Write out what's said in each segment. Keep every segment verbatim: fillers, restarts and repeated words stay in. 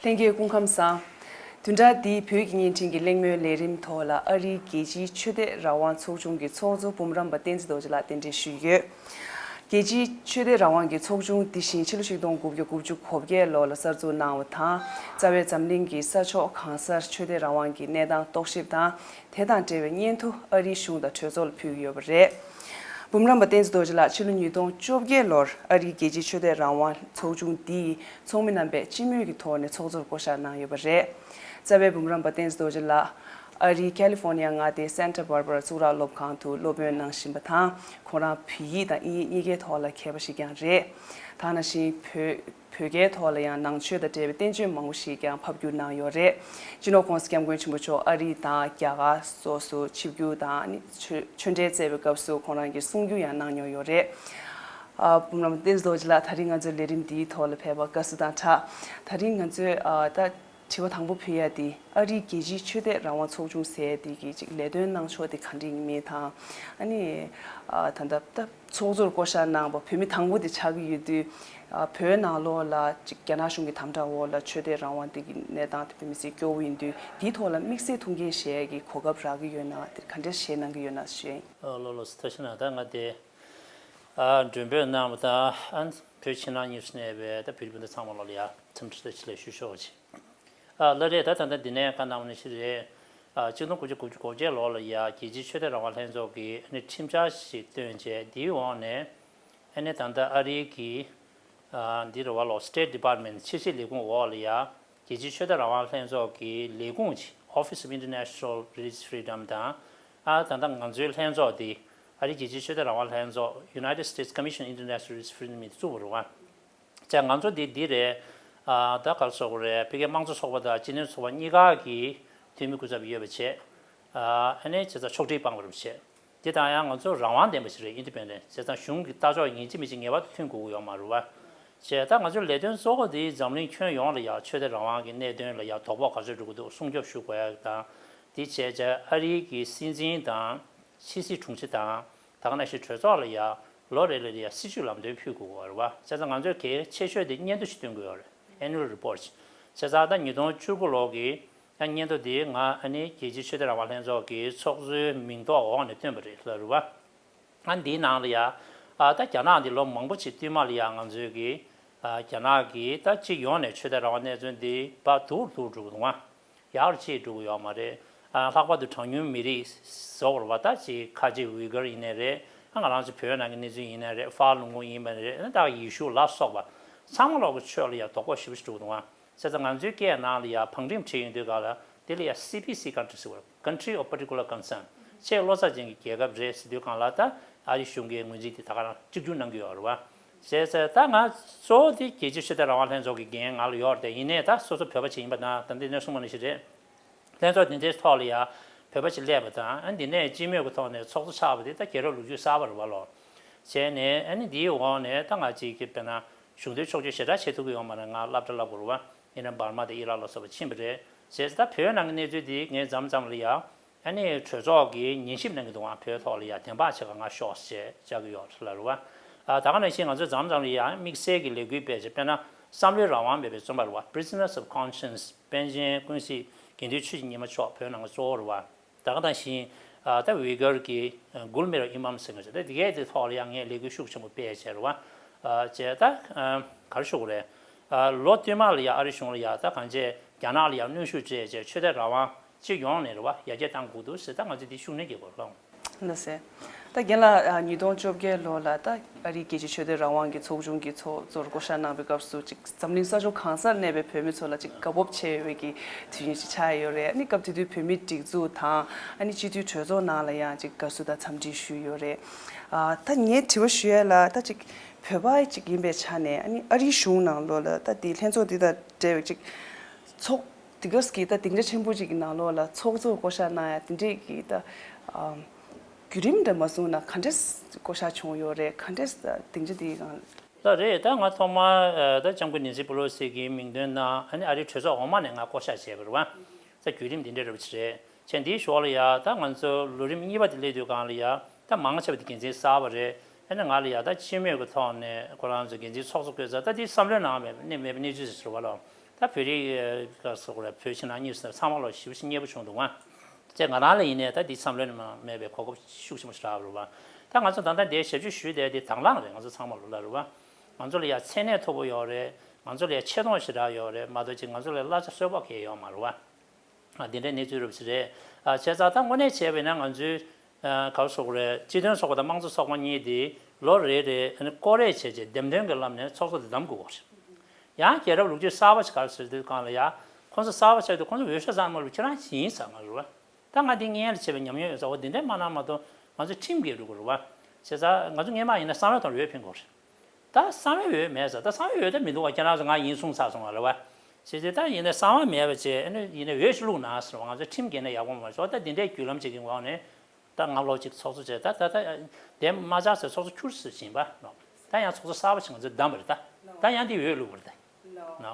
ལྷན་རྒྱས་སྐུ་ཁམས་བཟང་། བདུན་ཕྲག་འདིའི་བོད་ཀྱི་བརྙན་འཕྲིན་གྱི་གླེང་མོལ་ལས་རིམ་ཐོག་ལ་ཨ་རིའི་རྒྱལ་སྤྱིའི་ཆོས་དད་རང་དབང་ཚོགས་ཆུང་གི་ཚོགས་གཙོ་འབུམ་རམས་པ་བསྟན་འཛིན་རྡོ་རྗེ་ལགས་གདན་འདྲེན་ཞུས་ཡོད། རྒྱལ་སྤྱིའི་ཆོས་དད་རང་དབང་གི་ཚོགས་ཆུང་འདི་བཞིན་ཕྱི་ལོ་ཆིག་སྟོང་དགུ་བརྒྱ་དགུ་བཅུ་གོ་བརྒྱད་ལོ་ལ་གསར་འཛུགས་གནང་བ་དང་། རྩ་བའི་འཛམ་གླིང་གི་ས་ཕྱོགས་གང་སར་ཆོས་དད་རང་དབང་གི་གནས་སྟངས་རྟོག་ཞིབ་དང་། དེ་དང་འབྲེལ་བའི་སྙན་ཐོ་ཨ་རིའི་གཞུང་དང་གྲོས་ཚོགས་ལ་ཕུལ་གྱི་ཡོད་པ་རེད། འབུམ་རམས་པ་བསྟན་འཛིན་རྡོ་རྗེ་ལགས་ཕྱི་ལོ་ཉིས་སྟོང་བཅོ་བརྒྱད་ལོར་ཨ་རིའི་རྒྱལ་སྤྱིའི་ཆོས་དད་རང་དབང་ཚོགས་ཆུང་འདིའི་ཚོགས་མི་རྣམ་པས་སྤྱི་མོས་ཀྱི་ཐོག་ནས་ཚོགས་གཙོར་བསྐོ་གཞག་གནང་ཡོད་པ་རེད། རྩ་བའི་འབུམ་རམས་པ་བསྟན་འཛིན་རྡོ་རྗེ་ལགས་ཨ་རིའི་ཁ་ལི་ཧྥོ་ནི་ཡ་མངའ་སྡེའི་སན་ཊ་བྷར་བྷ་ར་གཙུག་ལག་སློབ་ཁང་དུ་སློབ་དཔོན་གནང་བཞིན་པ་དང་། ཁོང་རང་བོད་ཡིག་དང་དབྱིན་ཡིག་གཉིས་ཀའི་ཐོག་ལ་མཁས་པ་ཞིག་ཀྱང་རེད། ད་ནང་བཞིན་བོད། བོད་སྐད་ཐོག་ལ་ཡང་ནང་ཆོས་དང་འབྲེལ་བའི་བསྟན་བཅོས་མང་པོ་ཞིག་ཀྱང་ཕབ་བསྒྱུར་གནང་ཡོད་རེད། སྤྱི་ནོར་༸གོང་ས་༸སྐྱབས་མགོན་ཆེན་པོ་མཆོག་ཨ་རི་དང་རྒྱ་གར་སོགས་སུ་ཆིབས་བསྒྱུར་དང་ནི་ཆོས་ཆོས་འབྲེལ་མཛད་པའི་སྐབས་སུ་ཁོང་རང་གིས་གསུང་བསྒྱུར་ཡང་གནང་མྱོང་ཡོད་རེད། ཨ། འབུམ་རམས་པ་བསྟན་འཛིན་རྡོ་རྗེ་ལགས་ད་རིང་ང་ཚོའི་ལས་རིམ་འདིའི་ཐོག་ལ་ཕེབས་པར་དགའ་བསུ་དང་སྦྲགས། ད་རིང་ང་ཚོས་ཨ། ད། དྲི་བ་དང་པོ་ཕུལ་ཡ་དེ་ཨ་རིའི་རྒྱལ་སྤྱིའི་ཆོས་དད་རང་དབང་ཚོགས་ཆུང་ཟེར་དེ་གི་ཅིག་ལས་དོན་གནང་ཕྱོགས་དེ་ག་འདྲ་ཡིན་མིན་དང་། ཨ་ནི། ཨ། ད་ལྟ་ད་ཚོགས་གཙོར་བསྐོ་བཞག་གནང་བ་བོད་མི་དང་པོ་དེ་ཆགས་ཀྱི་ཡོད་དུས། ཨ། བོད་ནང་ལོགས་ལ་ཅིག་རྒྱ་ནག་གཞུང་གི་དམ་དྲག་འོག་ལ་ཆོས་དད་རང་དབང་དེ་གི་གནས་སྟངས་དེ་དཔེ་མི་སྲིད་སྐྱོ་བོ་ཡིན་དུས། དེའི་ཐོག་ལ་དམིགས་བསལ་ཐུགས་འགན་བཞེས་ཡ་གི་གོ་སྐབས་རག་གི་ཡོད་ན། དེ་ག་འདྲ་བཞེས་གནང་གི་ཡོད་ན་ཞུ་ཡ་ཡིན། ཨ། ལགས་ལགས་སོ། ཐུགས་རྗེ་གནང་། ད་ང་དེ། ཨ། མགྲོན་འབོད་གནང་བ་དང་། ཨ། བོད་ཕྱི་ནང་གཉིས་སུ་གནས་པའི་ད་བོད་རིགས་སྤུན་ཟླ་ཚང་མ་ལོག་ལ་ཡ་འཚམས་འདྲི་ཆེད་ལས་ཞུ་ཆོག་ཅིག་ཨ། ལགས་རེད། ད་ད་ལྟ་འདི་ནས་བཀའ་གནང་བ་ནང་བཞིན་རེད། ཨ། ཆིག་སྟོང་དགུ་བརྒྱ་དགུ་བཅུ་གོ་བརྒྱད་ལོ་ལ་ཡ་རྒྱལ་སྤྱིའི་ཆོས་དད་རང་དབང་ལྷན་ཚོགས་ཀྱིས་ཨ་ནི་ཁྲིམས་འཆར་ཞིག་བཏོན་བྱས། དེའི་འོག་ནས་ཨ་ནི་ད་ལྟ་ཨ་རིའི་གི། ཨ། འདི་རེད་བ་ལོ། State Department ཕྱི་སྲིད་ལས་ཁུངས་འོག་ལ་ཡ་རྒྱལ་སྤྱིའི་ཆོས་དད་རང་དབང་ལྷན་ཚོགས་ཀྱི་ལས་ཁུངས་ཅིག Office of International Religious Freedom དང་། ཨ། ད་ལྟ་ང་ཚོའི་ལྷན་ཚོགས་འདི་ཨ་རིའི་རྒྱལ་སྤྱིའི་ཆོས་དད་རང་དབང་ལྷན་ཚོགས། United States Commission on International Religious Freedom ཡིན་བཙུགས་པ་རེད་བ། ཅེས་ང་ཚོ་འདི་འདི་རེད། ཨ། ད་ག་རེ་ཟེར་དགོས་རེད། ཕ་གིའི་དམངས་གཙོ་ཚོགས་པ་དང་སྤྱི་མཐུན་ཚོགས་པ་གཉིས་ཀ་གི་འཐུས་མི་སྐུ་ཚབ་ཡོད་པ་བྱས། ཨ། ཨ་ནི་བྱས་ཙང་ཕྱོགས་སྒྲིག་སྤངས་པ་རེད་བྱས། འདི་དང་ཡང་ང་ཚོ་རང་དབང་ལྡན་པ་ཞིག་རེད། Independent བྱས་ཙང་གཞུང་གི་ལྟ་ཕྱོགས་ཡིན་གཅིག་མིན་གཅིག་ངེས་པར་དུ་མཐུན་དགོས་ཀྱི་ཡོད་མ་རེད་བ། བྱས་ཙང་ང་ཚོའི་ལས་དོན་གཙོ་བོ་འདི་འཛམ་གླིང་ཁྱོན་ཡོངས་ལ་ཡང་ཆོས་དད་རང་དབང་གི་གནད་དོན་ལ་ཡང་དོ་ཕོག་ག་ཚོད་འགྲོ་གི་འདུག་སྲུང་སྐྱོབ་ཞུ་དགོས་ཡ་དང་། འདི་བྱས་ཙང་ཨ་རིའི་གི་སྲིད་འཛིན་དང་། ཕྱི་སྲིད་དྲུང་ཆེ་དང་། ད་ག་ནང་བཞིན་གྲོས་ཚོགས་ལ་ཡ་ལོ་རེ་ལ་ཡ་སྲིད་ཇུས་ལམ་སྟོན་ཕུལ་དགོས་པ་རེད་བ། བྱས་ཙང་ང་ཚོས་གལ་ཆེ་ཤོས་དེ་སྙན་ཐོ་ཞིག་སྟོན་དགོས་པ་རེད། Annual Report བྱས་ཙང་ད་ཉིས་སྟོང་བཅུ་དགུ་ལོ་གི་ཡང་སྙན་ཐོ་དེ་ང་ཨ་ནི་རྒྱལ་སྤྱིའི་ཆོས་དད་རང་དབང་ལྷན་ཚོགས་ཀྱི་ཚོགས་གཙོའི་མིང་ཐོག་འོག་ནས་བཏོན་པ་རེད་ལབ་རེད་བ། ཨ། འདིའི་ནང་ལ་ཡ། ཨ། ད་རྒྱ་ནག་འདི་ལོ་མང་པོ་ཅིག་བསྟུད་མར་ལ་ཡ་ང་ཚོའི་གི། ཨ། རྒྱ་ནག་གི་ད་སྤྱི་ཡོངས་ནས་ཆོས་དད་རང་དབང་གནས་ཚུལ་འདི་ཕར་སྡུག་རུ་སྡུག་རུ་འགྲོ་གི་འདུག་ཨ། ཡག་རུ་ཅིག་འགྲོ་གི་ཡོད་མ་རེད། ཨ། ལྷག་པར་དུ་གྲངས་ཉུང་མི་རིགས་ཟེར་བ་རེད་བ། ད་ཅིག་ཁ་ཆེ་ཝི་གར་ཡིན་ནའི་རེད། ཨ། ང་རང་ཚོ་བོད་ནང་གི་གནས་ཚུལ་ཡིན་ནའི་རེད། ཧྥ་ལུང་ཁུག་ཡིན་པ་རེད། ཨ། ད་ཡེ་ཤུ་ལ་སོགས་པ་ཚང་མ་ལོག་གི་ཆོས་ལ་ཡ་དོ་ཕོག་ཞེ་པོ་ཅིག་འགྲོ་གི་འདུག་ཨ། བྱས་ཙང་ང་ཚོའི་སྐད་ནང་ལ་ཡ་བང་རིམ་བྲིས་ཡོང་དུས་སྒང་ལ། དེ་ལ་ཡ་སི་པི་སི་ཀན་ཊི་ཟེར་བ། Country of Particular Concern ཆེས་བློ་འཚབ་ཅན་གྱི་རྒྱལ་ཁབ་རེད་ཟེར་དུས་སྒང་ལ། ད་ཨ་རི་གཞུང་གིས་ངོས་འཛིན་དེ་ད་ག་རང་གཅིག་གྱུར་གནང་གི་ཡོད་རེད་བ། བྱས་ཙང་ད་ང་གཙོ་བོ་དེ་རྒྱལ་སྤྱིའི་ཆོས་དད་རང་དབང་ལྷན་ཚོགས་ཀྱི་འགན་ང་ལ་ཡོད་རེད་དེ། ཡིན་ནའི་ད་སོ་སོ་བོད་པ་ཅིག་ཡིན་པ་དང་། ད་འདི་ནས་གསུངས་པ་ནང་བཞིན་རེད། ལྷན་ཚོགས་དེ་འདྲའི་ཐོག་ལ་ཡ་བོད་པ་ཅིག་སླེབས་པ་དང་། ཨ། འདི་ནས་སྤྱི་མོས་ཀྱི་ཐོག་ནས་ཚོགས་གཙོ་ཆགས་པ་དེ་ད་རྒྱལ་རབས་ལོ་རྒྱུས་གསར་པ་རེད་བ་ལོ། བྱས་ནས་ཨ་ནི་འདིའི་འོག་ནས་ད་ང་ཅིག་གི་དཔེར་ན་གཞུང་དོན་ཕྱོགས་བསྐྱོད་ཞེ་དྲག་བྱེད་ཐུབ་ཀྱི་ཡོད་མ་རེད། ང་སློབ་གྲྭ་བསླབ་དགོས་རེད་བ། ཡིན་ནའི་འབར་མ་དང་ཨི་རག་ལ་སོགས་པ་ཕྱིན་པ་རེད། བྱས་ཙང་ད་བོད་ནང་གི་གནས་ཚུལ་འདི་ངས་མཚམས་མཚམས་ལ་ཡ། ཨ་ནི་གྲོས་ཚོགས་ཀྱིས་ཉན་ཞིབ་གནང་གི་འདུག་ཨ། བོད་ཐོག་ལ་ཡ་བདེན་དཔང་བྱེད་ག་ང་ཤོག་ཅེས་བཅར་གྱི་ཡོད་ལབ་རེད་བ། ཨ། ད་ག་ནང་བཞིན་ང་ཚོས་མཚམས་མཚམས་ལ་ཡ་དམིགས་བསལ་གྱི་ལས་འགུལ་སྤེལ་བྱས། དཔེར་ན་བསམ་བློའི་རང་དབང་མེད་པའི་རྩོམ་པ་རེད་བ། Prisoners of Conscience པཎ་ཆེན་ཀུན་གཟིགས་དགེ་འདུན་ཆོས་ཀྱི་ཉི་མ་མཆོག་བོད་ནང་གི་གཙོ་བོ་རེད་བ། ད་ག་ནང་བཞིན། ཨ། ད་ཝི་གར་གྱི་གུལ་མེར་ཨི་མམ་ཟེར་མཁན་ཅིག་ད་དེ་གའི་དེ་ཐོག་ལ་ཡང་ངས་ལས་འགུལ་ཤུགས་ཆེན་པོ་སྤེལ་བྱས་རེད་བ། ཨ། བྱས་ད། ཨ། ག་རེ་ཞུ་དགོས་རེད། ཨ། ལོ་བསྟུད་མར་ལ་ཡ་ཨ་རི་གཞུང་ལ་ཡ་ད་གང་བྱས། རྒྱ་ནག་ལ་ཡ་གནོན་ཤུགས་སྤྲད་བྱས། ཆོས་དད་རང་དབང་སྤྱི་ཡོངས་ནས་རེད་བ། ཡར་རྒྱས་གཏང་དགོས་འདུག་ཟེར། ད་ང་ཚོས་འདི་ཤུགས་སྣོན་རྒྱག་དགོས་རེད། ལགས་སེ། ད་རྒན་ལགས། ཨ། ཉིས་སྟོང་བཅོ་བརྒྱད་ལོ་ལ་ད་ཨ་རིའི་རྒྱལ་སྤྱིའི་ཆོས་དད་རང་དབང་གི་ཚོགས་ཆུང་གི་ཚོགས་གཙོར་བསྐོ་བཞག་གནང་བའི་སྐབས་སུ། ཅིག་འཛམ་གླིང་ས་ཕྱོགས་གང་སར་གནས་པའི་བོད་མི་ཚོ་ལ་ཅིག་དགའ་སྤོབས་ཆེ་བའི་གི་དུས་ཡུན་ཞིག་ཆགས་ཡོད་རེད། ཨ་ནི་སྐབས་དེ་དུས་བོད་མིའི་སྒྲིག་འཛུགས་དང་། ཨ་ནི་སྤྱི་འཐུས་གྲོས་ཚོགས་ནང་ལ་ཡང་ཅིག་དགའ་བསུ་དང་འཚམས་འདྲི་ཞུས་ཡོད་རེད། ཨ། ད་ངས་དྲི་བ་ཞུ་ཡ་ལ། ད་ཅིག་བོད་པ་ཅིག་ཡིན་པའི་ཆ་ནས། ཨ་ནི་ཨ་རིའི་གཞུང་ནང་ལོགས་ལ་ད་འདི་ལྷན་ཚོགས་འདི་དང་འབྲེལ་བའི་ཅིག་ཚོགས་དེ་ག་གི་ད་སྡིངས་ཆ་ཆེན་པོ་ཅིག་གི་ནང་ལོགས་ལ་ཚོགས་གཙོ་བསྐོ་བཞག་གནང་ཡ་དེ་འདྲས་ཀྱི་ད། ཨ། བརྒྱུད་རིམ་འདྲ་མ་གསུངས་ན་ག་འདྲས་བསྐོ་བཞག་བྱུང་ཡོད་རེད། ག་འདྲས་སྡིངས་ཆ་དེའི་སྒང་། ལགས་རེད། ད་ང་ཐོག་མར། ཨ། ད་ལྕམ་སྐུ་ནེན་སི་པེ་ལོ་སི་གིས་མིང་འདོན་གནང་། ཨ་ནི་ཨ་རིའི་གྲོས་ཚོགས་འོག་མ་ནས་ང་བསྐོ་བཞག་བྱས་པ་རེད་བ། ད་བརྒྱུད་རིམ་འདི་འདྲ་རེད་པ་ཅིག་རེད། བྱས་འདིའི་ཞོར་ལ་ཡ་ད་ང་ཚོ་ལོ་རིམ་གཉིས་པ་དེ་སླེབས་དུས་སྒང་ལ་ཡ། ད་མང་ཆེ་བ་དེ་འགན་འཛིན་གསར་པ་རེད། ཨ་ནི་ང་ལ་ཡ་ད་སྤྱི་མོས་ཀྱི་ཐོག་ནས་ཁོ་རང་ཚོ་འགན་འཛིན་ཚོགས་གཙོ་བསྐོས་ཚར། ད་དེ་བསམ་བློའི་ནང་མེད་པ་གནས་མེད་པའི་གནས་ཚུལ་ཞིག་རེད་བ་ལགས། ད་ ད་བོད་རིགས་ཀ་སོགས་ལ་བོད་ཕྱི་ནང་གཉིས་སུ་ཚང་མ་ལོ་ཞེ་པོ་ཞིག་མཉེས་པོ་བྱུང་འདུག་ཨང་། ཅེས་ང་རང་ལ་ཡིན་ནའི་ད་འདི་བསམ་བློ་ནས་མ་མེད་པའི་གོ་སྐབས་ཤུགས་ཆེན་པོ་ཞིག་རག་པ་རེད་བ། ད་ང་ཚོ་ད་ལྟ་འདིའི་ཞབས་ཕྱི་ཞུས་བསྡད་དེ་དང་བླངས་རེད། ང་ཚོ་ཚང་མ་ལོ་ལ་རེད་བ། ང་ཚོ་ལ་ཡ་མཚན་གནས་མཐོ་པོ་ཡོད་རེད། ང་ཚོ་ལ་ཡ་ཆེ་མཐོང་ཞེ་དྲག་ཡོད་རེད་མ་གཏོགས་ཅིག་ང་ཚོ་ལ་གླ་ཆ་གསོད་པ་གང་ཡང་ཡོད་མ་རེད་བ། ཨ་འདི་འདྲའི་གནས་ཚུལ་རེད་པ་ཞིག་རེད། ཨ་བྱས་ཙང་ད་དངོས་གནས་བྱས་པ་ཡིན་ན་ང་ཚོའི་ཨ་ག་རེ་ཟེར་དགོས་རེད། སྤྱི་མཐུན་ཚོགས་པ་དང་དམངས་གཙོ་ཚོགས་པ་གཉིས་དེ་ལོ་རེ་རེ་ཨ་ནི་སྐོར་རེ་བྱས་བྱས་འདེམས་ཐོན་གྱི་ལམ་ནས་ཚོགས་གཙོ་དེ་བདམས་དགོས་པ་རེད། ཡང་རྒྱལ་རབས་ལོ་རྒྱུས་གསར་པ་ཞིག་ག་རེ་ཟེར་དུས་སྒང་ལ་ཡ། ཁོང་ཚོ་གསར་པ་ཆགས་དུས་ཁོང་ཚོ་འོས་ཤོག་ཚང་མ་ལ་ཁྱེད་རང་ཡིན་ཟེར་མ་རེད་བ། ད་ང་འདི་སྔོན་ལ་བྱས་པའི་ཉམས་མྱོང་ཡོད་ཙང་འོ་འདི་འདྲའི་མ་གནང་མ་གཏོགས་ང་ཚོ་ཁྲིམས་འགལ་འགྲོ་གི་རེད་བ། བྱས་ཙང་ང་ཚོ་སྔོན་མ་ཡིན་ན་གསང་བའི་ཐོག་ལ་འོས་འཕེན་དགོས་རེད། ད་གསང་བའི་འོས་མེད་ཟེར། ད་གསང་བའི་འོས་ད་མི་འདུག་བ། ཁྱེད་རང་ཚོ་ང་ཡིན་གསུངས་ཚར་སོང་བ་རེད་བ། བྱས་ཙང་ད་ཡིན་ན་གསང་བ་མེད་པ་བྱས་ཨ་ནི་ཡིན་ན་འོས་ཤིག་བླུགས་གནང་ཟེར་བ། ང་ཚོ་ཁྲིམས་འགལ་ན་ཡག་པོ་མ་རེད། ད་འདི་འདྲའི་བརྒྱུད་ལམ་ཅིག་གི་ངོས་ནས། ད་ང་ལོ་གཅིག་ཚོགས་གཙོ་བྱས། ད་ད་ད་དེ་མ་ཆགས་ཟེར་ཚོགས་གཙོ་ཁྱུར་ཟེར་ཕྱིན་པ་ནོ། ད་ཡང་ཚོགས་གཙོ་གསར་པ་ཞིག་ང་ཚོས་བདམས་པ་རེད། ད་ད་ཡང་དེ་འོས་བླུགས་པ་རེད་ད་ནོ།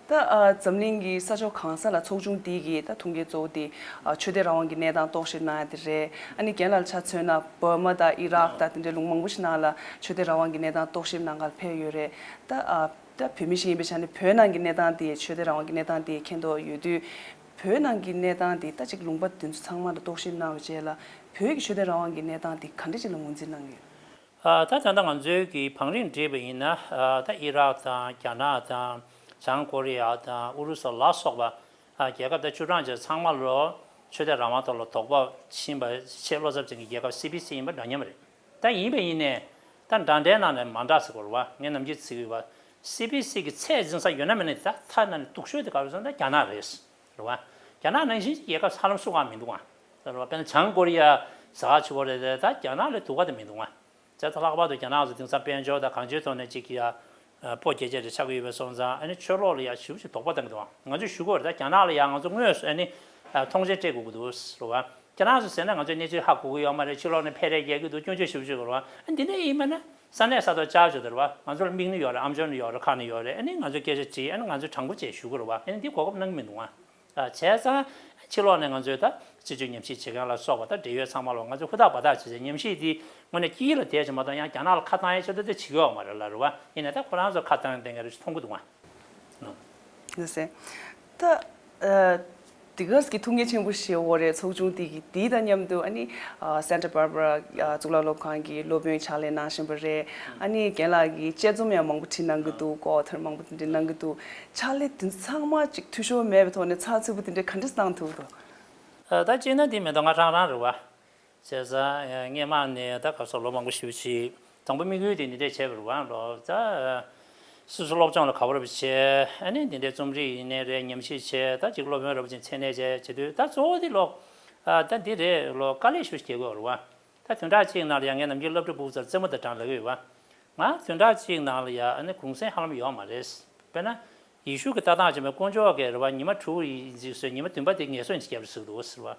ད་ཨ་འཛམ་གླིང་གི་ས་ཕྱོགས་གང་ས་ལ་ཚོགས་ཆུང་འདི་གི་ད་ཐུགས་འགན་གཙོ་བོ་དེ་ཨ་ཆོས་དད་རང་དབང་གི་གནས་སྟངས་རྟོག་ཞིབ་གནང་ཡ་དེ་རེད། ཨ་ནི་རྒན་ལགས་ཆ་མཚོན་ན་འབར་མ་དང་ཨི་རག་དང་དེ་འདྲའི་ལུང་མང་པོ་ཞིག་ནང་ལ་ཆོས་དད་རང་དབང་གི་གནས་སྟངས་རྟོག་ཞིབ་གནང་གར་ཕེབས་ཡོད་རེད། ད་ཨ་ད་བོད་མི་ཞིག་ཡིན་པའི་ཆ་ནས་བོད་ནང་གི་གནས་སྟངས་དེ་ཆོས་དད་རང་དབང་གི་གནས་སྟངས་དེ་མཁྱེན་རྟོགས་ཡོད་དུས། བོད་ནང་གི་གནས་སྟངས་འདི་ད་ཅིག་ལུང་པ་འདི་ཚོ་ཚང་མ་ལ་རྟོག་ཞིབ་གནང་བའི་རྗེས་ལ་བོད་ཀྱི་ཆོས་དད་རང་དབང་གི་གནས་སྟངས་འདི་ག་འདྲ་ཅིག་ལ་ངོས་འཛིན་གནང་གི་ཡོད། ཨ་ད་ད་ལྟ་ང་ཚོའི་གི་བང་རིམ་བསྒྲིགས་པ་ཡིན་ན་ཨ་ད་ཨི་རག་དང་རྒྱ་ནག་དང་བྱང་ཀོ་རི་ཡ་དང་ཨུ་རུ་སུ་ལ་སོགས་པ་ཨ་རྒྱལ་ཁབ་ད་བཅུ་གྲངས་ཅིག་ཚང་མ་ལོ་ཆོས་དད་རང་དབང་ཐོག་ལ་དོགས་པ་ཕྱིན་པ་ཆེས་བློ་འཚབ་ཅན་གྱི་རྒྱལ་ཁབ་སི་པི་སི་ཡིན་པ་འདྲ་མཉམ་རེད། ད་ཡིན་པ་ཡིན་ནའི་ད་འདྲ་འདྲའི་ནང་ནས་མ་འདྲ་ཟེར་དགོས་རེད་བ། ངས་ནམ་རྒྱུན་ཚིག་ཡོད་བ། སི་པི་སི་གི་ཚད་འཛིན་ས་ཡོད་ན་མེད་ན་ད་ཐ་ན་ནས་སྡུག་ཤོས་དེ་ག་རེ་ཟེར་ན་རྒྱ་ནག་རེད། རེད་བ། རྒྱ་ནག་ནང་བཞིན་གྱི་རྒྱལ་ཁབ་ཧ་ལམ་སུ་གང་མི་འདུག་ཨ། རེད་བ། དཔེར་ན་བྱང་ཀོ་རི་ཡ་ཟ་ཆུ་བོ་རེད་དེ་ད་རྒྱ་ནག་ལས་སྡུག་ག་དེ་མི་འདུག་ཨ། ཚད་ད་ལྷག་པར་དུ་རྒྱ་ནག་ཚོ་དེང་སང་དཔལ་འབྱོར་དང་གང་ཅིའི་ཐོག་ནས་གཅིག་གི་ཡ། སྤོ་རྒྱལ་རྒྱལ་རེ་ཆགས་ཀྱི་ཡོད་པའི་སོང་ཙང་ཨ་ནི་ཆོས་ལོག་ལ་ཡ་ཞེ་པོ་ཅིག་དོགས་པ་བཏང་གི་འདུག་ང་ཚོས་ཞུ་དགོས་རེད། ད་རྒྱ་ནག་ལ་ཡ་ང་ཚོ་དངོས་སུ་ཨ་ནི་མཐོང་མཆན་སྤྲད་དགོས་ཀྱི་འདུག་རེད་བ། ཁྱེད་རང་ཚོ་ཟེར་ན་ང་ཚོས་གནས་ཚུལ་ཧ་གོ་གི་ཡོད་མ་རེད། ཕྱི་ལོགས་ནས་འཕེལ་རེས་རྒྱག་གི་འདུག་སྐྱོན་བརྗོད་ཞེ་པོ་ཅིག་དགོས་རེད་བ། ཨ་འདི་འདྲ་ཡིན་པ་ན་ས་གནས་ས་ཐོག་བཅར་བྱས་དེ་རེད་བ། ང་ཚོ་ལ་མིག་ནི་ཡོད་རེད། ཨམ་ཅོག་ནི་ཡོད་རེད། ཁ་ནི་ཡོད་རེད། ཨ་ནི་ང་ཚོས་སྐད་ཆ་དྲིས། ཨ་ནི་ང་ཚོས་དྲང་པོ་བྱས་ཞུ་དགོས་རེད་བ། ཨ་ནི་འདི་གོ་སྐབས་གནང་གི་མི་འདུག་ཨ། བྱས་ཙང་ཕྱི་ལོགས་ནས་ང་ཚོས་ད་སྤྱི་སྤྱོད་ཉམས་ཞིབ་བྱེད་མཁན་ལ་སོགས་པ་ད་འབྲེལ་ཡོད་ཚང་མ་ལ་ང་ཚོས་ཧུར་ཐག་འབད་ཐག་བྱས་ཚེ་ཉམས་ཞིབ་འདི་དངོས་གནས་དཀྱིལ་ལ་བསྡད་ཀྱི་མ་གཏོགས་ཡང་རྒྱ་ནག་ལ་ཁ་བཏང་ཡའི་ཆེད་དུ་དེ་བྱེད་ཀྱི་ཡོད་མ་རེད་ལ། རེད་བ། ཡིན་ནའི་ད་ཁོ་རང་ཚོ་ཁ་བཏང་བསྡད་མཁན་རེད་མཐོང་གི་འདུག་ཨ། ལགས་སེ། ད་ཨ་དེ་ག་གི་ཐུགས་འགན་ཆེན་པོ་བཞེས་ཡོད་རེད། ཚོགས་ཆུང་དེ་གི་དེ་དང་མཉམ་དུ་ཨ་ནི་ཨ་Santa Barbara ཨ་གཙུག་ལག་སློབ་ཁང་གི་སློབ་དཔོན་ཕྱག་ལས་གནང་བཞིན་པ་རེད། ཨ་ནི་རྒན་ལགས་ཀྱིས་དཔྱད་རྩོམ་ཡང་མང་པོ་བྲིས་གནང་གི་འདུག་ཀོ་ཨོ་ཐར་མང་པོ་དེ་འདྲ་གནང་གི་འདུག་ཕྱག་ལས་དེ་ཚང་མ་ཅིག་འཐུས་ཤོར་མེད་པའི་ཐོག་ནས་ཚགས་ཚུད་པོ་དེ་འདྲ་ག་འདྲས་གནང་ཐུབ་འདུག་ཨ་ད་སྤྱིར་ན་དེ་མེད་དོ་ང་རང་རང་རེད་བ། བྱས་ཙང་སྔས་མ་ནས་ད་ག་ཚོད་ལོ་མང་པོ་ཞིག་བྱས། དང་པོ་དམིགས་ཡུལ་དེ་འདི་འདྲས་བྱས་པ་རེད་བ། ལོ་ད་སོ་སོ་སློབ་སྦྱོང་ལ་ག་པར་བྱས། ཨ་ནི་འདི་འདྲའི་རྩོམ་རིག་ཡིན་ནའི་རེད། ཉམས་ཞིབ་བྱས། ད་ཅིག་སློབ་དཔོན་རབ་ཅིག་མཚན་གནས་བྱས་བྱེད་དུས་ད་གཙོ་བོ་དེ་ལོ་ད་འདི་རེད། ལོ་དཀའ་ལས་ཞེ་པོ་ཞིག་རྒྱག་དགོས་རེད་བ། ད་བདུན་ཕྲག་གཅིག་ནང་ལ་ཡང་ངས་ནམ་རྒྱུན་སློབ་ཕྲུག་ཕྲུ་གུ་ཚོར་རྩེད་མོ་དང་འདྲ་ལབ་ཀྱི་ཡོད་བ། ང་བདུན་ཕྲག་གཅིག་ནང་ལ་ཡ་ཨ་ནི་གུང་སེང་ཧ་ལམ་ཡོད་མ་རེད། དཔེར་ན། ཡེ་ཤུ་གི་ལྟ་སྟངས་བྱས་པའི་དཀོན་མཆོག་གིས་རེད་བ། ཉི་མ་དྲུག་ཡིན་ཅིག་བཟོས། ཉི་མ་བདུན་པ་དེ་ངལ་གསོ་ཡིན་ཅིག་བརྒྱབ་རེད་ཟེར་གི་འདུག་ཟེར་བ།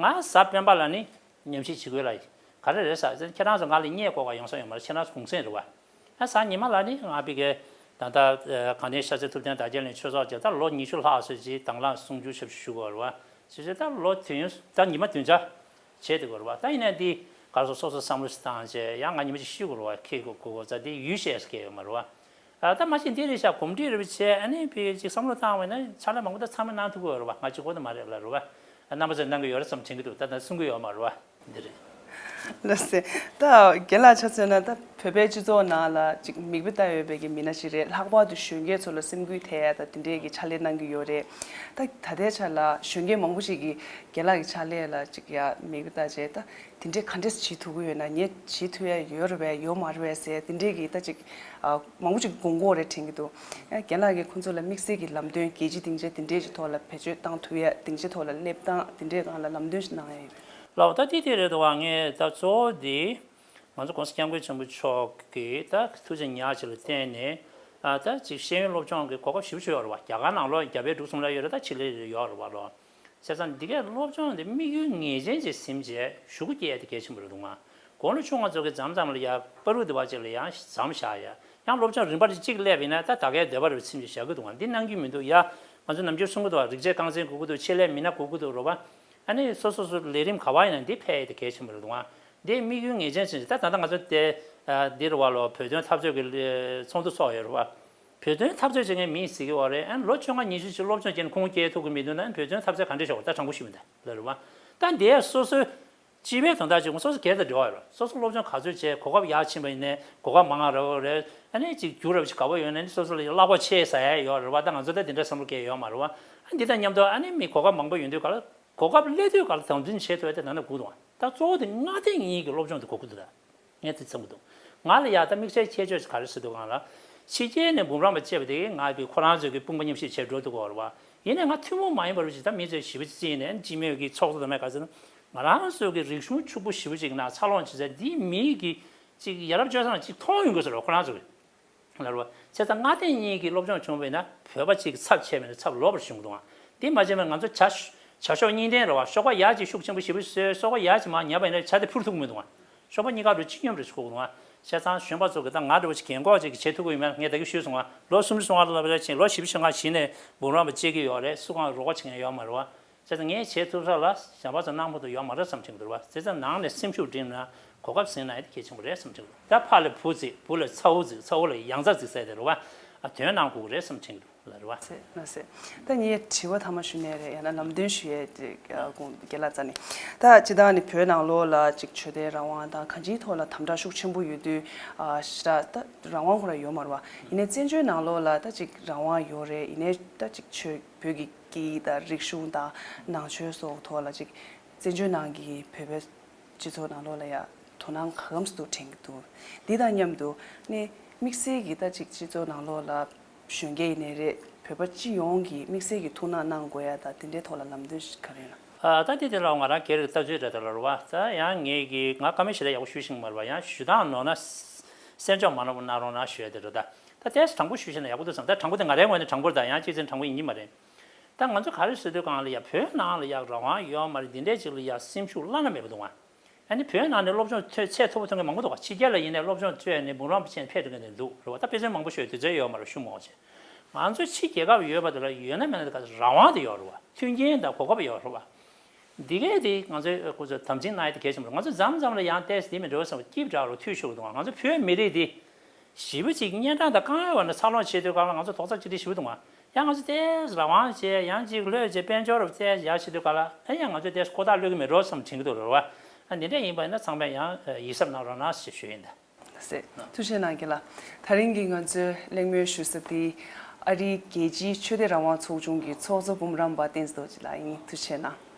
ང་གཟའ་སྤེན་པ་ལ་ནི་ཉམས་ཞིབ་བྱེད་དགོས་ལ། ག་རེ་རེད་ཟེར། ཁྱེད་རང་ཚོ་ང་ལ་བརྙས་བཀོད་ག་ཡོང་ས་ཡོད་མ་རེད། ཁྱེད་རང་ཚོ་གུང་སེང་རེད་བ། ཨ་གཟའ་ཉི་མ་ལ་ནི་ང་ཕ་གིར་ད་ལྟ་ཨ་དགའ་ལྡན་ཤར་རྩེ་ཐུབ་བསྟན་དར་རྒྱས་གླིང་ཆོས་ཚོགས་ཀྱི་ད་ལོ་ཉི་ཤུ་ལྷག་ཙམ་ཅིག་དང་བླངས་གསུང་ཆོས་ཞབས་ཞུ་ཞུ་དགོས་རེད་བ། བྱས་ཙང་ད་ལོ་དུས་ཡུན་ད་ཉི་མ་བདུན་ཕྲག་བྱས་བསྡད་དགོས་རེད་བ། ད་ཡིན་ནའི་འདི་ག་རེ་ཟེར། སོ་སོ་བསམ་བློ་ཞིག་བཏང་བྱས་ཡང་ང་ཉི་མ་གཅིག་ཤི་དགོས་རེད་བ། ཁེ་གོ་གོ་གོ་ཙང་འདི་ཡུལ་ཤེས་སུ་སྐྱེལ་ཡོད་མ་རེད་བ། ཨ་ད་མ་གཞི་འདི་རེད་ཤག་གོམས་འདྲིས་རེད་བྱས། ཨ་ནི་ཕ་གིར་ཅིག་བསམ་བློ་བཏང་བས་ན་ཕྱག་ལས་མང་པོ་ད་ཚང་མས་གནང་ཐུབ་ཀྱི་ཡོད་རེད་བ། ང་གཅིག་པོ་ད་མ་རེད་ལ། རེད་བ། རྣམ་པ་ཚོས་གནང་གི་ཡོད་རེད་བསམ་དྲན་གྱི་འདུག་ད་ད་གསུང་གི་ཡོད་མ་རེད་བ། འདི་རེད། ལགས་སེ། ད་རྒན་ལགས་ཆ་མཚོན་ན་ད་བོད་པའི་སྤྱི་ཚོགས་ནང་ལ་ཅིག་མིག་དཔེ་ལྟ་ཡོད་པའི་གི་མི་སྣ་ཞིག་རེད། ལྷག་པར་དུ་གཞོན་སྐྱེས་ཚོ་ལ་སེམས་འགུལ་ཐེབས་ཡ་ད་དེ་འདྲའི་གི་ཕྱག་ལས་གནང་གི་ཡོད་རེད། ད་ད་ལྟའི་ཆ་ལ་གཞོན་སྐྱེས་མང་པོ་ཞིག་གིས་རྒན་ལགས་ཀྱི་ཕྱག་ལས་ལ་ཅིག་ཡ་མིག་དཔེ་ལྟ་བྱས། ད་དེ་འདྲའི་ག་འདྲས་བྱེད་ཐུབ་ཀྱི་ཡོད་ན། ངས་བྱེད་ཐུབ་ཡ་ཡོད་རེད་པས་ཡོད་མ་རེད་པས་ཟེར་དེ་འདྲའི་གི་ད་ཅིག་ཨ་མང་པོ་ཅིག་དགོངས་སྐོར་རེ་དྲན་གྱི་འདུག་ཨ་རྒན་ལགས་ཀྱིས་ཁོང་ཚོ་ལ་དམིགས་བསལ་གྱི་ལམ་སྟོན་རྒྱལ་སྤྱིའི་སྡིངས་ཆ་དེ་འདྲའི་ཅིག་ཐོག་ལ་བེད་སྤྱོད་བཏང་ཐུབ་ཡ། སྡིངས་ཆ་ཐོག་ལ་སླེབས་སྟངས་དེ་འདྲའི་སྒང་ལ་ལམ་སྟོན་ཞིག་གནང་ཡ་ཡོད་པས། ལགས་ད་དེ་དེ་རེད་འདུག་བ། ངས་ད་གཙོ་བོ་དེ་ང་ཚོ་༸གོང་ས་༸སྐྱབས་མགོན་ཆེན་པོ་མཆོག་གིས་ད་ཐུགས་རྗེ་ཉག་གཅིག་ལ་བརྟེན་ནས་ཨ་ད་ཅིག་ཤེས་ཡོན་སློབ་སྦྱོང་གི་གོ་སྐབས་ཞེ་པོ་ཅིག་ཡོད་རེད་བ། རྒྱ་གར་ནང་ལོ་བརྒྱ་པའི་དྲུག་གསུམ་ལ་ཡོད་རེད། ད་ཕྱི་ལོགས་ཡོད་རེད་བ་ལོ། བྱས་ཙང་འདི་གའི་སློབ་སྦྱོང་འདི་དམིགས་ཡུལ་ངེས་ཅན་ཅིག་ཟིན་བྱས་ཞུགས་སྐྱེལ་དེ་གལ་ཆེན་པོ་རེད་འདུག་ང་། དགུང་ལོ་ཆུང་བ་ཚོ་གི་མཚམས་མཚམས་ལ་ཡ་བར་དུ་དེ་བ་ཅིག་ལ་ཡང་མཚམས་བཞག་ཡ། ཡང་སློབ་སྦྱོང་རིམ་པ་གཅིག་སླེབས་ཡིན་ན་ད་ད་གའི་འདོད་པ་རེ་ཚིམ་ཅིག་བཞག་གི་འདུག་ང་། འདི་གནང་རྒྱུ་མི་འདུག་ཡ། ང་ཚོ་ནམ་རྒྱུན་གསུང་གི་འདུག་བ། རིགས་ཆད་རྐང་འཛིན་དགོས་ཀྱི་འདུག་ཆེད་ལས་མི་སྣ་དགོས་ཀྱི་འདུག་རེད་བ། ཨ་ནི་སོ་སོ་སོ་ལས་རིམ་ག་བ་ཡིན་ན་འདི་ཕེབས་ཡ་དེ་གལ་ཆེན་པོ་རེད་འདུག་ང་། འདི་དམིགས་ཡུལ་ངེས་ཅན་ཅན་ཅིག་ད་ད་ལྟ་ང་ཚོ་དེ་འདི་རེད་བ་ལོ། བོད་དོན་འཐབ་རྩོད་ཀྱི་ཚོགས་འདུ་ཚོགས་ཡོད་རེད་བ། བོད་དོན་འཐབ་རྩོད་བྱེད་མཁན་མི་ཟེར་གྱི་ཡོད་རེད། ཨ་ནི་ལོ་བཅོ་ལྔ་ཉི་ཤུ་ཅིག་སློབ་སྦྱོང་བྱས་ནས་ཁུངས་སྐྱེལ་ཐུབ་ཀྱི་མི་འདུག་ན། ཨ་ནི་བོད་དོན་འཐབ་རྩོད་ག་འདྲ་ཞིག་ཡོད་རེད། ད་དྲང་པོ་ཞུས་པ་ཡིན་ད་ལབ་རེད་བ། ད་འདི་སོ་སོའི་སྤྱི་པའི་དོན་དག་ཅིག་སོ་སོ་སྒེར་དང་འབྲེལ་བ་ཡོད་རེད། སོ་སོ་སློབ་སྦྱོང་ག་ཚོད་བྱས། གོ་སྐབས་ཡར་ཕྱིན་པ་ཡིན་ནའི་གོ་སྐབས་མང་ང་རག་གི་རེད། ཨ་ནི་ཅིག་རྒྱུགས་རབས་ཅིག་དགའ་པོ་ཡོད་ན་ནི་སོ་སོ་ལ་གླ་ཕོགས་ཆེ་ཟ་ཡ་ཡོད་རེད་བ། ད་ང་ཚོ་ད་དེ་འདྲ་བསམ་བློ་བསྐྱེད་ཡོད་མ་རེད་བ། ཨ་འདི་དང་མཉམ་དུ་ཨ་ནི་མི་གོ་སྐབས་མང་པོ་ཡོད་དུས་ག་ལ། གོ་སྐབས་སླེབས་དུས་ག་ལ་དམ་འཛིན་བྱེད་ཐུབ་ཡ་དེ་ད་ནི་དགོས་འདུག་ད་གཙོ་བོ་དེ་མངའ་སྡེ་གཉིས་ཀྱི་སློབ་སྦྱོང་དེ་དགོས་ཀྱི་འདུག་ད་ངས་དེ་བསམ་གྱི་འདུག་ང་ལ་ཡ་ད་དམིགས་བསལ་ཁྱད་ཆོས་ག་རེ་ཟེར་དུས་གང་ལ། ཕྱི་རྒྱལ་ནས་འབུམ་རམས་པ་བཅས་པ་དེ་ང་གི་ཁོ་རང་ཚོའི་གི་དཔུང་པ་མཉམ་གཤིབ་བྱས་འགྲོ་ཐུབ་ཀྱི་ཡོད་རེད་བ། ཡིན་ནའི་ང་ཐུན་མོང་མ་ཡིན་པ་རུ་ཅིག་ད་མི་ཚོས་ཞིབ་པ་ཅིག་བརྩིས་ནས་སྤྱི་མོས་ཀྱི་ཚོགས་གཙོ་དང་མས་ག་ཚོད་ན་ང་རང་ཚོའི་གི་རིག་གཞུང་ཕྱུག་པོ་ཞེ་པོ་ཅིག་ནང་འཚར་ལོངས་བྱེད་ཚད་འདིའི་མིའི་གི་ཅིག་ཡ་རབས་སྤྱོད་བཟང་ཅིག་མཐོང་ཡོང་གི་ཟེར་བ་ཁོ་རང་ཚོ་གི། ལ་རུ་བ། བྱས་ཙང་མངའ་སྡེ་གཉིས་ཀྱི་སློབ་སྦྱོང་བྱུང་བས་ན་བོད་པ་གཅིག་གི་ཚབ་བྱས་པས་ན་ཚབ་ལོག་པར་བྱུང་འདུག་ཨང་། འདི་མ་བྱས་པར་ང་ཚོ་བྱ་བྱ་ཤོག་གཉིས་ལྡན་རེད་བ། གཤོག་པ་ཡར་གཅིག་ཤུགས་ཆེན་པོ་ཞེ་པོ་བཟོས། གཤོག་པ་ཡར་གཅིག་མར་ཉལ་བ་ཡིན་ན་བྱ་དེ་འཕུར་ཐུབ་ཀྱི་མི་འདུག་ཨང་། གཤོག་པ་གཉིས་ཀ་རུ་གཅིག་སྙོམས་རེ་བྱེད་དགོས་འདུག་ཨང་། བྱས་ཙང་གཞོན་པ་ཚོ་གི་ད་ང་འདྲ་བོ་ཞིག་རྒན་གོག་ཅིག་གིས་བྱེད་ཐུབ་ཀྱི་ཡོད་མེད་ངས་ད་གིན་ཞུས་སོང་ང་། ལོ་སུམ་ཅུ་སོ་ལྔ་ལ་ཕྱིན། ལོ་བཞི་བཅུ་ཞེ་ལྔ་ཕྱིན་ནས་འབུམ་རམས་པ་བྱེད་ཀྱི་ཡོད་རེད། སུ་གང་རོགས་པ་བྱེད་མཁན་ཡོད་མ་རེད་བ། བྱས་ཙང་ངས་བྱེད་ཐུབ་ས་ལ་གཞན་པ་ཚོ་གནང་མ་ཐུབ་ཡོད་མ་རེད་བསམ་བྱེད་ཀྱི་འདུག་རེད་བ། བྱས་ཙང་ནང་ནས་སེམས་ཤུགས་བསྒྲིམས་ན་གོ་སྐབས་ཟིན་ན་ཡང་གལ་ཆེན་པོ་རེད་བསམ་བྱེད་ཀྱི་འདུག་ད་ཕ་ལ་བུ་བརྩིགས། བུ་ལ་ཚ་བོ་བརྩིགས། ཚ་བོ་ལ་ཡང་རྩ་བརྩིགས་ཟེར་དེ་རེད་བ། ཨ་དོན་གནང་དགོས་ཀྱི་རེད་བསམ་བྱེད་ཀྱི་འདུག་ལ་རེད་བ། ཟེར་ན་ཟེར། ད་ངས་དྲི་བ་ཐ་མ་ཞུ་ནས་རེད། ཡང་ན་ལམ་སྟོན་ཞུ་ཡས་དེ་ཨ་ཁོང་རྒན་ལགས་རྩ་ནས། ད་ཇི་ལྟར་ནི་བོད་ནང་ལོགས་ལ་ཅིག་ཆོས་དད་རང་དབང་དང་གང་ཅིའི་ཐོག་ལ་དམ་དྲག་ཤུགས་ཆེན་པོ་ཡོད་དུས་ཨ་ཞེ་དྲག་ད་རང་དབང་ཁོ་རང་ཡོད་མ་རེད་བ། ཡིན་ནའི་བཙན་བྱོལ་ནང་ལོགས་ལ་ད་ཅིག་རང་དབང་ཡོད་རེད། ཡིན་ནའི་ད་ཅིག་ཆོས་བོད་ཀྱི་སྐད་ཡིག་དང་རིག་གཞུང་དང་ནང་ཆོས་སོགས་ཐོག་ལ་ཅིག་བཙན་བྱོལ་ནང་གི་བོད་པའི་སྤྱི་ཚོགས་ནང་ལོགས་ལ་ཡ་དོ་སྣང་ག་གམ་སུ་དྲན་གྱི་འདུག་འདི་དང་མཉམ་དུ་ནི་དམིགས་བསལ་གྱི་ད་ཅིག་སྤྱི་ཚོགས་ནང་ལོགས་ལ་གཞོན་སྐྱེས་ཡིན་ནའི་རེད། བོད་པ་སྤྱི་ཡོངས་ཀྱིས་དམིགས་བསལ་གྱི་ཐུགས་སྣང་གནང་དགོས་ཡ་ད་དེ་འདྲའི་ཐོག་ལ་ལམ་སྟོན་ཞིག་ག་རེ་ཡོད་ན། ཨ་ད་དེ་དེ་ལ་ང་རང་སྒེར་གྱི་ལྟ་ཚུལ་རེད་ད་ལ་རུ་བ། ད་ཡང་ངེད་ཀྱིས་ང་བཀའ་མོལ་ཞེ་དྲག་ཡག་པོ་ཞུ་ཤེས་ཀྱི་མ་རེད་བ། ཡང་ཞུ་སྟངས་ནོར་ན་གསན་འཇོག་མ་གནང་བ་གནང་རོགས་གནང་ཞུ་ཡ་དེ་རེད་ད། ད་ཏོག་ཙམ་དྲང་པོ་ཞུས་ཤེས་ན་ཡག་པོ་འདུག་བསམ། ད་དྲང་པོ་དེ་ང་རའི་ངོས་ནས་དྲང་པོ་རེད་ད། ཡང་གཅིག་ཚེ་དྲང་པོ་ཡིན་གྱི་མ་རེད། ད་ང་ཚོ་ག་རེ་ཟེར་དུས་གང་ལ་ཡ་བོད་ནང་ལ་ཡ་རང་དབང་ཡོད་མ་རེད། འདི་འདྲའི་ཅིག་ལ་ཡ་སེམས་ཤུགས་བླ་ན་མེད་པ་འདུག་བ། ཨ་ནི་བོད་ནང་ནས་སློབ་སྦྱོང་ཐོན་ཚད་མཐོ་པོ་ཐོན་མཁན་མང་པོ་འདུག་ག་ཕྱི་རྒྱལ་ལ་ཡིན་ནའི་སློབ་སྦྱོང་ཐོན་ནས་འབུམ་རམས་པ་ཕྱིན་ཕེབས་འགྲོ་མཁན་དེ་འདུག་རེད་བ། ད་དཔེ་མཚོན་མང་པོ་ཤོད་དུས་ཚོད་ཡོད་མ་རེད། ཤུགས་མང་བ་བྱས། ང་ཚོ་ཕྱི་རྒྱལ་ཁབ་ཡོད་པ་དེ་ལ་ཡོད་ན་མེད་ན་དེ་ག་རང་དབང་དེ་ཡོད་རེད་བ། མཐུན་རྐྱེན་དང་གོ་སྐབས་ཡོད་རེད་བ། འདི་གས་དེ་ང་ཚོས་ཁོ་ཚོ་དམ་འཛིན་གནང་ཡ་དེ་གལ་ཆེན་པོ་རེད། ང་ཚོ་མཚམས་མཚམས་ལ་ཡང་ཏོག་ཙམ་དེ་མི་འགྲོ་བསམ་པ་སྐྱིད་པོ་འདྲ་བོ་འཐུས་ཤོར་གི་འདུག་ང་ཚོ་བོད་མི་རིགས་དེ་ཞེ་པོ་ཅིག་གཉན་འཕྲང་དང་རྐང་གཡོན་བར་ན་འཚར་ལོངས་བྱེད་དུས་གང་ལ་ང་ཚོ་རྡོག་རྩ་གཅིག་སྒྲིལ་ཞེ་པོ་འདུག་ང་། ཡང་ང་ཚོ་ཏོག་ཙམ་རང་དབང་བྱས། ཡང་ཅིག་ལྷོད་བྱས། དཔལ་འབྱོར་རུ་ཏོག་ཙམ་ཡར་ཕྱིན་དུས་ག་ལ་ཨ་ཡང་ང་ཚོས་ཏོག་ཙམ་ཁོ་ཐག་ལྷོད་ཀྱི་མེད་འགྲོ་བསམ་དྲན་གྱི་འདུག་རེད་བ། ཨ་འདི་འདྲ་ཡིན་པ་ཡིན་ན་ཚང་མས་ཡང་ཡིད་གཟབ་གནང་རོགས་གནང་ཞེས་ཞུ་ཡིན་ད། ཟེར། ཐུགས་རྗེ་གནང་རྒན་ལགས། ད་རིང་གི་ང་ཚོའི་གླེང་མོལ་ཞུ་ས་དེ་ཨ་རིའི་རྒྱལ་སྤྱིའི་ཆོས་དད་རང་དབང་ཚོགས་ཆུང་གི་ཚོགས་གཙོ་འབུམ་རམས་པ་བསྟན་འཛིན་རྡོ་རྗེ་ལགས་ཡིན། ཐུགས་རྗེ་གནང་།